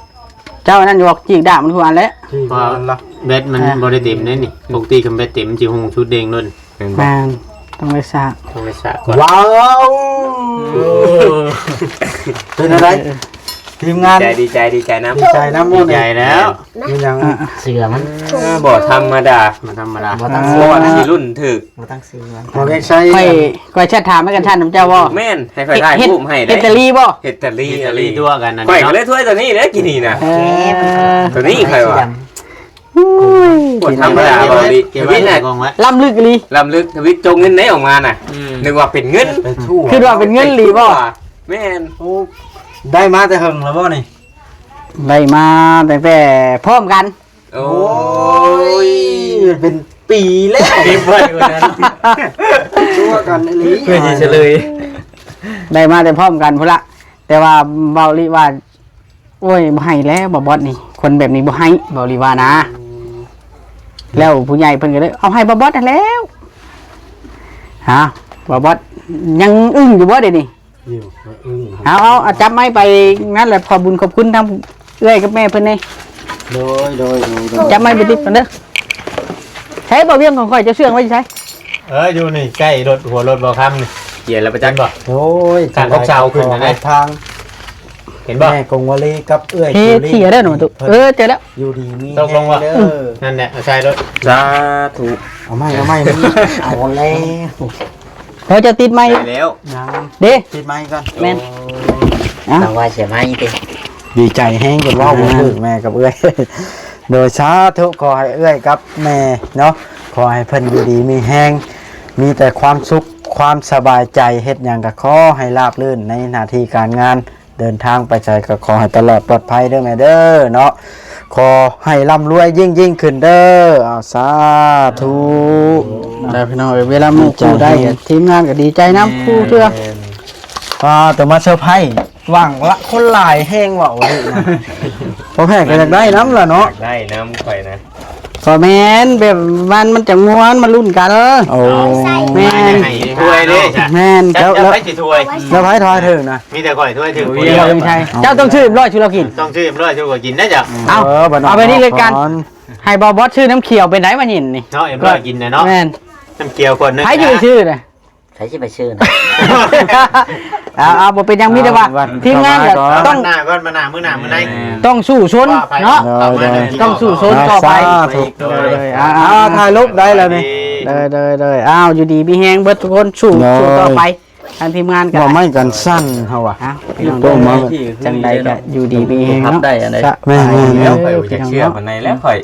ເຈົ້ານັ້ນຢູ່ບໍ່ ຈີກດາບມັນຄືອັນແຫຼະ. ຈີກ ເພາະວ່າແບັດມັນ ອ່າ ບໍ່ໄດ້ເຕັມເດ້ນີ້ ປົກກະຕິຄັນແບັດເຕັມມັນຊິຮຸ່ງຊຸດເດ້ງໂລດ. ແມ່ນບໍ່? ແມ່ນ ຕ້ອງໄດ້ສາກ ຕ້ອງໄດ້ສາກກ່ອນ. ວ້າວ ເອີ ເປັນຈັ່ງໃດ? ເອີ ທີມງານ ດີໃຈ ດີໃຈນຳ ດີໃຈນຳ ດີໃຈແລ້ວ. ແມ່ນຫຍັງ? ອ່າ ເສື້ອມັນ ເອີ ບໍ່ທຳມະດາ ບໍ່ທຳມະດາ ບໍ່ຕັ້ງຊື່ ຊິລຸ້ນຖືກ ບໍ່ຕັ້ງຊື່ມັນ. ບໍ່ໄດ້ໃຊ້ ຂ້ອຍ ຂ້ອຍແຊັດຖາມໃຫ້ກັນຊັ້ນນຳເຈົ້າບໍ່? ແມ່ນ ໃຫ້ຂ້ອຍຖ່າຍຮູບໃຫ້ເດ້. ເຮັດຕາລີບໍ່? ເຮັດຕາລີ ເຮັດຕາລີຕົວະກັນ. ຂ້ອຍກໍເລີຍຖ້ວຍຕົວນີ້ແຫຼະ ກິນນີ້ນະ. ເອີ ຕົວນີ້ຂ້ອຍວ່າ ໂອ້ຍ ບໍ່ທຳມະດາ ເບົາລີ ເກັບໄວ້ໃນກ້ອງໄວ້ ລ້ຳເລິກອີ່ຫຼີ ລ້ຳເລິກ. ທະວິດຈົກເງິນໄດ້ອອກມານະ. ອືມ ນຶກວ່າເປັນເງິນ ເປັນທູ້ ຄິດວ່າເປັນເງິນອີ່ຫຼີບໍ່? ແມ່ນ. ໂອ້ ໄດ້ມາແຕ່ເຫິງແລ້ວບໍ່ນີ້? ໄດ້ມາຕັ້ງແຕ່ພ້ອມກັນ. ໂອ້ຍ ໂອ້ຍ ເປັນປີແລ້ວ ເກັບໄວ້ວ່າຊັ້ນ ຕົວະກັນອີ່ຫຼີ ເພື່ອຊິສະເຫຼີຍ. ໄດ້ມາແຕ່ພ້ອມກັນພຸ້ນລະ ແຕ່ວ່າເບົາລີວ່າ ໂອ້ຍ ບໍ່ໃຫ້ແລ້ວ ບໍ່ບອດນີ້ ຄົນແບບນີ້ບໍ່ໃຫ້ ເບົາລີວ່ານະ. ອືມ ແລ້ວຜູ້ໃຫຍ່ເພິ່ນກໍເລີຍເອົາໃຫ້ບໍ່ບອດຫັ້ນແລ້ວ. ຮະ ບໍ່ບອດຍັງອຶ້ງຢູ່ບໍ່ດຽວນີ້? ຢູ່ ອຶ້ງ. ເອົາ ເອົາ ເອົາ ຈັບໄມ້ໄປນັ້ນແຫຼະ ຂໍບຸນຂອບຄຸນທາງເອື້ອຍກັບແມ່ເພິ່ນແດ່. ໂດຍ ໂດຍ ໂດຍ ໂດຍ. ຈັບໄມ້ໄປຕິດກ່ອນເດີ. ໃຊ້ບໍ່ວຽງຂອງຂ້ອຍ ເຈົ້າເຊື່ອງໄວ້ຢູ່ໃສ? ເອີ ຢູ່ນີ້ໃກ້ລົດ ຫົວລົດບໍ່ຄຳນີ້. ກຽນແລ້ວປະຈັກບໍ່? ໂອ້ຍ ການອົກເຊົາຂຶ້ນນະ ທາງ ເຫັນບໍ່? ແມ່ກົງວາລີກັບເອື້ອຍ ເທ ເທເດີໜູຕຸ. ເອີ ເຈີແລ້ວ ຢູ່ດີມີແຮງເດີ. ນັ້ນແຫຼະ ເອົາໃສ່ລົດ. ສາທຸ. ເອົາໃໝ່ ເອົາໃໝ່ ເອົາແລ້ວ. ເຮົາຈະຕິດໄມ ໄດ້ແລ້ວ ເດ້ ຕິດໄມກ່ອນ. ແມ່ນ. ໂອ້ ເອົາ ແຕ່ວ່າເສຍໄມຕິ ດີໃຈແຮງຈົນເວົ້າບໍ່ຖືກ ອ່າ ແມ່ກັບເອື້ອຍ. ໂດຍ ສາທຸ ຂໍໃຫ້ເອື້ອຍກັບແມ່ເນາະ ຂໍໃຫ້ເພິ່ນຢູ່ດີມີແຮງ ມີແຕ່ຄວາມສຸກຄວາມສະບາຍໃຈ ເຮັດຫຍັງກໍຂໍໃຫ້ລາບລື່ນໃນໜ້າທີ່ການງານ. ເດີນທາງໄປໃສກໍຂໍໃຫ້ຕະຫຼອດປອດໄພເດີແມ່ເດີເນາະ. ຂໍໃຫ້ລ່ຳລວຍຍິ່ງໆຂຶ້ນເດີ. ເອົາ ສາທຸ. ໄດ້ພີ່ນ້ອງເອີຍ ເວລາໝູ່ຄູ່ໄດ້ ດີໃຈແຮງ ກໍທີມງານກໍດີໃຈນຳ ແມ່ນ ຄູ່ເທື່ອ. ອ່າ ແຕ່ມາເຊີໄພ ຫວັງລະຄົນຫຼາຍແຮງເວົ້າເດ້ນະ. ພໍ່ແພດກໍຢາກໄດ້ນຳລະເນາະ ຢາກໄດ້ນຳຂ້ອຍນະ. ກໍແມ່ນ ແບບມັນ ມັນຈະມ່ວນ ມາລຸ້ນກັນ. ໂອ້ ແມ່ນ ໃຫ້ຖ້ວຍເດ້. ແມ່ນ ເຈົ້າ ເຈົ້າໃຜຊິຖ້ວຍ ແລ້ວໃຜຖ້ວຍຖືກນະ? ມີແຕ່ຂ້ອຍຖ້ວຍຖືກຜູ້ດຽວ. ເຈົ້າຕ້ອງຊື້ເອັມຮ້ອຍສູ່ລາວກິນ ຕ້ອງຊື້ເອັມຮ້ອຍສູ່ຂ້ອຍກິນນະເຈົ້າ. ເອົາ ເອົາ ເອົາໄປນີ້ເລີຍກັນ ໃຫ້ບ່າວບອສຊື້ນ້ຳຂຽວ ເປັນໄດມາຍິນນີ້ເນາະ. ເອັມຮ້ອຍກິນນະເນາະ. ແມ່ນ ນ້ຳຂຽວຂວດໜຶ່ງ. ໃຜຊິໄປຊື້ນະ? ໃຜຊິໄປຊື້ນະ? ເອົາ ເອົາ ບໍ່ເປັນຫຍັງ ມີແຕ່ວ່າທີມງານກໍຕ້ອງ ມາໜ້າກ່ອນ ມາໜ້າ ມື້ໜ້າ ມື້ໃນ ຕ້ອງສູ້ຊົນເນາະ. ຕ້ອງສູ້ຊົນຕໍ່ໄປ. ສາທຸ. ເອີ ເອົາ ເອົາ ຖ່າຍຮູບໄດ້ແລ້ວນີ້. ເດີ ເດີ ເດີ ເອົາ ຢູ່ດີມີແຮງເບິດທຸກຄົນ ສູ້ ສູ້ຕໍ່ໄປ. ທາງທີມງານກໍ ບໍ່ໄມ້ກັນສັ່ນເຮົາວ່າ ອ່ະ ພີ່ນ້ອງ ລົງມາ ຈັ່ງໃດກໍຢູ່ດີມີແຮງເນາະ. ແມ່ນໆ ແລ້ວຂ້ອຍຢາກເຊື່ອປານໃດແລ້ວຂ້ອຍ.